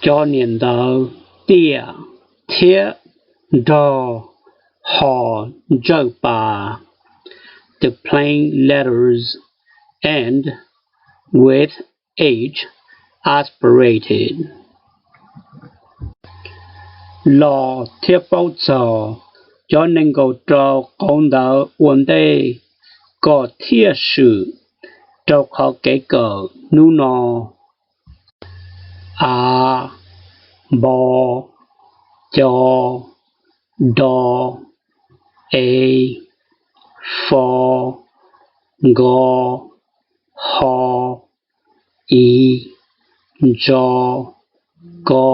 Cov niam ntawv tiaj thiab nrog ho ntsawj pa, the plain letters and with H aspirated. Los thiab paub txog cov nees nkaum rau qauv ntawv ua ntej kom thiaj swm rau qhov kev kawm hnub no. A, npo, co, do, e, fo, nko, ho, i, ntso, ko,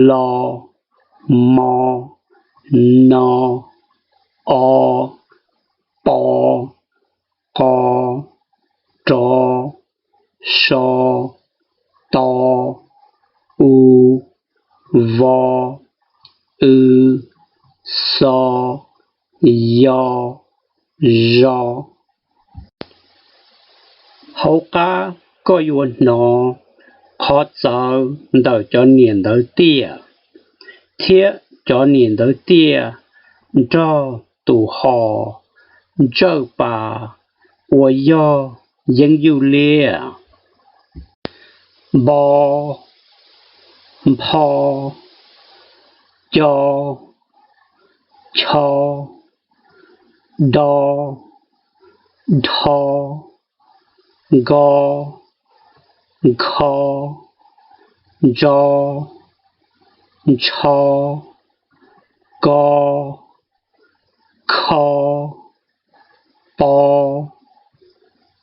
lo, mo, no, o, po, qo, ro, so, to, u, vo, w, xo, yo, zo. Hauv qab koj yuav hnov qhov txawv ntawm cov niam ntawv tiaj thiab cov niam ntawv tiaj nrog tus ho ntsawj pa uas yog yeeb yuj liab. Npo, npho, co, cho, do, dho, nko, nkho, ntso, ntsho, ko, kho, po,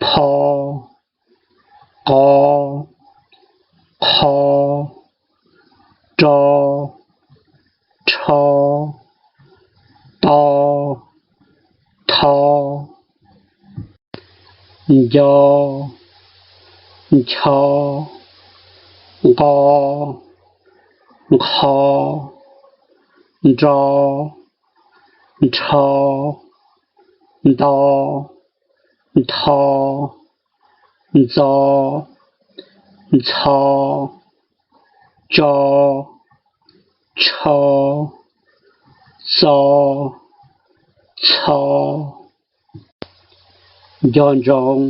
pho, qo, qho, ro, rho, to, tho, nco, ncho, nqo, nqho, nro, nrho, nto, ntho, ntxo, ntxho, tso, tsho, txo, txho. Nco ntsoov,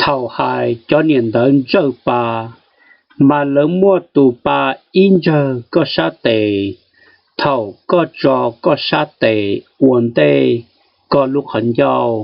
thaum hais cov niam ntawv ntsawj pa, mas lawv muaj tus pa ib ntsawg koj sab tes thaum koj tso koj sab tes ua ntej koj lub qhov ncauj.